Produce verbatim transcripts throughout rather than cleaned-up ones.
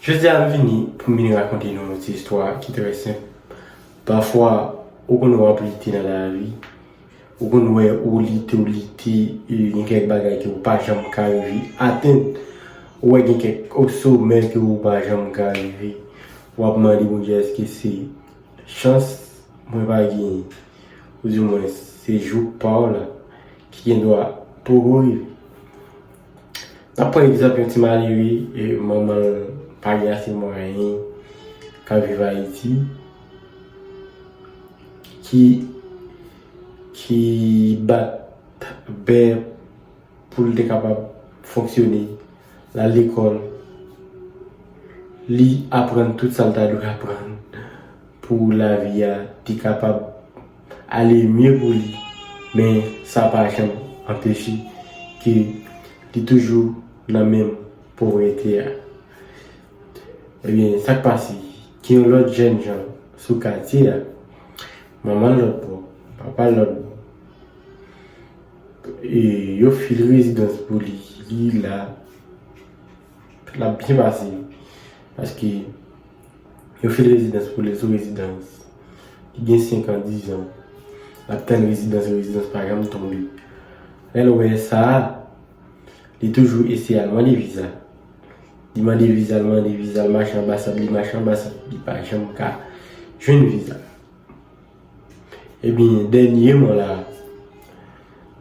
Jodi a m vini pou m vin rakonte nou yon ti istwa ki trè senp. Pafwa, ou konn wè w ap lite nan lavi, ou konn wè ou lite, ou lite, e gen kèk bagay ke ou pa janm ka rive atenn, ou wè gen kèk o somè ke ou pa janm ka rive. W ap mande Bondye èske se chans mwen pa genyen, oudimwen se jouk pa w la ki gen dwa poko rive. N ap pran egzanp yon ti malere, e, manman l pa gen ase mwayen, k ap viv Ayiti, ki, ki bat bè pou l te kapab fonksyone, l al lekòl, li aprann tout sa l ta dwe aprann pou lavi a te kapab ale mye pou li, men sa pa janm anpeche ke li toujou nan menm povrete a. Ebyen, sa k pase? Gen yon lòt jèn jan sou katye a, manman l lòt bò, papa l lòt bò. E yo fil rezidans pou li, li la, l ap byen pase. Paske yo fil rezidans pou li sou rezidans. Li gen senk an, diz an. L ap tann rezidans, rezidans pa janm tonbe. Lè l wè sa, li toujou eseye al mande viza. Li mande viza, l mande viza, l mache anbasad, li mache anbasad, li pa janm ka jwenn viza. Ebyen, dènyèman la,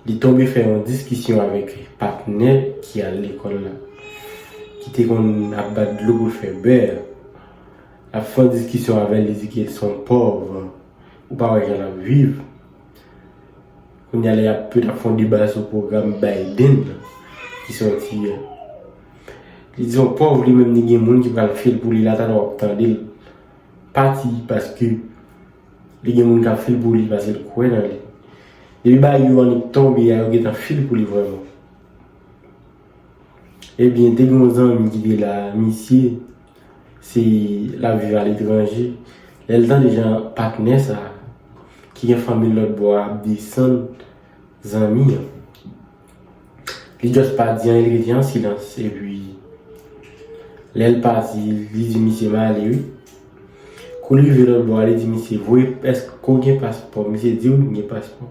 li tonbe fè yon diskisyon avèk patnè ki al lekòl la, ki te konn ap bat dlo pou l fè bè a. L ap fè yon diskisyon avè l, li di ke l se yon pòv, ou pa wè jan l ap viv. Kounye a la, y ap petèt ap fè yon deba sou pwogram Biden la ki sòti a. Li di yon pòv, li menm, li gen moun ki pral fil pou li, la talè w ap tande l pati paske li gen moun k ap fil pou li paske l kwè nan li. Depi bagay yo annik tonbe a, yo gentan fil pou li vrèman. Ebyen, te gen yon zanmi ki te la, misye, se, l ap viv aletranje. Lè l tande jan patnè sa, ki gen fanmi l lòt bò a, ap desann zanmi an, li just pa di anyen, li rete an silans. Epi, lè l pati, li di misye m ale wi. Kou l rive lòt bò a, li di misye, voye, èske w gen paspò? Misye di wi, m gen paspò.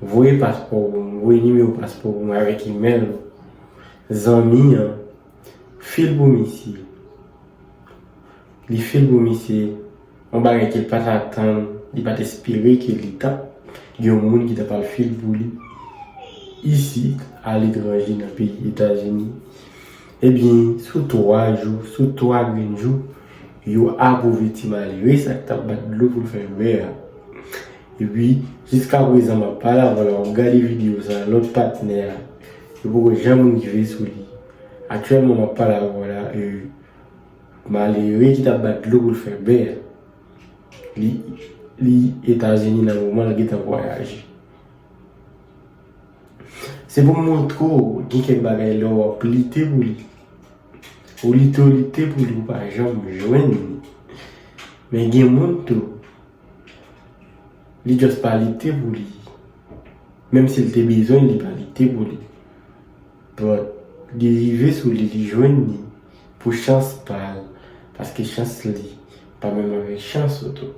Voye paspò w pou mwen, voye nimewo paspò w pou mwen avèk imèl ou. Zanmi an fil pou misye. Li fil pou misye, yon bagay ke l pa t atann, li pa t espere ke li t ap gen yon moun ki t ap al fil pou li isit, aletranje, nan peyi Etazini. Ebyen, sou twa jou, sou twa grenn jou, yo apwouve ti malere sa k t ap bat dlo pou l fè bè a. Epi, jiskaprezan, m ap pale avè w la, w ap gade videyo sa, lòt patnè a, yo poko janm rive sou li. Aktyèlman, m ap pale avè w la, e, malere ki t ap bat dlo pou l fè bè a, li, li Etazini nan moman l gentan vwayaje. Se pou m montre w, gen kèk bagay lè w ap lite pou li. Ou lite, ou lite pou li, ou pa janm jwenn li. Men gen moun tou, li just pa lite pou li. Menm si l te bezwen, li pa lite pou li. But, li rive sou li, li jwenn li pou chans pa l. Paske chans li pa menm avèk chans ou tou.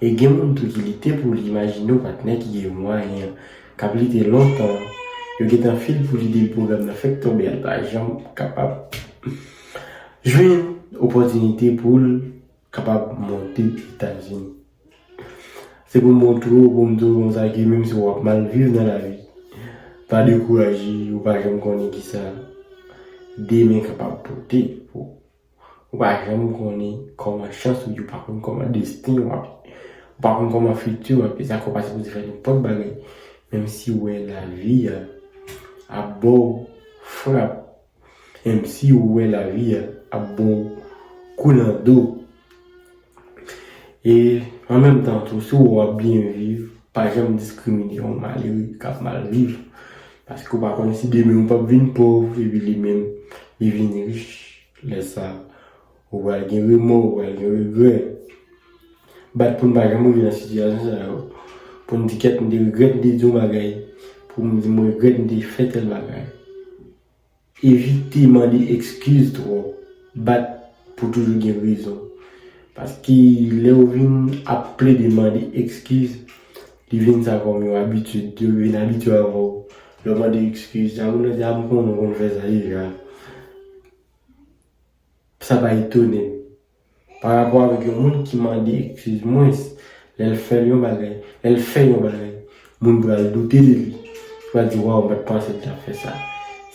E gen moun tou ki lite pou li, imajine w patnè ki gen mwayen an, k ap lite lontan, yo gentan fil pou li depi pwogram nan fèk tonbe a, l pa janm kapab jwenn opòtinite pou l kapab monte Etazini. Se pou m montre w, pou m di w konsa ke menm si w ap mal viv nan lavi, pa dekouraje, ou pa janm konnen kisa demen kapab pote pou ou. Ou pa janm konnen kòman chans ou ye, ou pa konn kòman desten w ap ye, ou pa konn kòman fiti w ap ye, sa fè w pa sipoze fè nenpòt bagay, menm si w wè lavi a ap ba w frap. Menm si ou wè lavi a ap ba w kou nan do. E an menm tan tou, si w wè w ap byen viv, pa janm diskrimine yon malere k ap mal viv. Paske w pa konn si demen ou p ap vin pòv, epi li menm, li vin rich. Lè sa, ou pral gen remò, ou pral gen regrè. Bat pou n pa janm rive nan sitiyasyon sa yo. Pou n di kèt, m te regrèt m te di yon bagay. Pou m di m regrèt m te fè tèl bagay. Evite mande ekskiz twòp. Bat pou toujou gen rezon. Paske lè w vin ap plede mande ekskiz, li vin sa kòm yon abitid, yo vin abitye avè w. Lè w mande ekskiz, sa moun nan di, "A, m konnen w konn fè sa deja." Sa pa etone m. Pa rapò avèk yon moun ki mande ekskiz mwens, lè l fè l yon bagay, lè l fè yon bagay, moun pral doute de li. Yo pral di, "Waw, m pa t panse l t ap fè sa."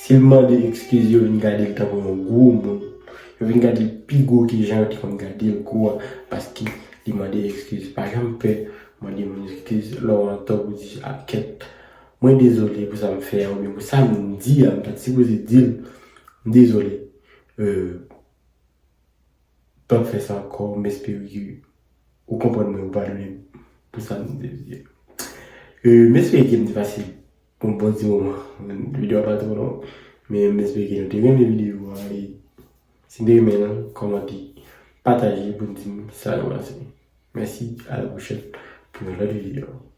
Si l mande ekskiz, yo vin gade l tankou yon gwo moun. Yo vin gade l pi gwo ke jan yo te konn gade l gwo a, paske li mande ekskiz. Pa janm pè mande moun ekskiz lè w antò pou di, "A, kèt, mwen dezole pou sa m fè a, oubyen pou sa m di a, m pa t sipoze di l, m dezole." Euh, pa fè sa ankò, m espere ke ou konprann mwen, ou padone m pou sa m te di. Euh, m espere ke m te pase yon bon ti moman. Videyo a pa twò long, men m espere ke nou te renmen videyo a. E si n te renmen l, kòmante, pataje pou n di m sa nou panse. Mèsi, a la pwochèn pou yon lòt videyo.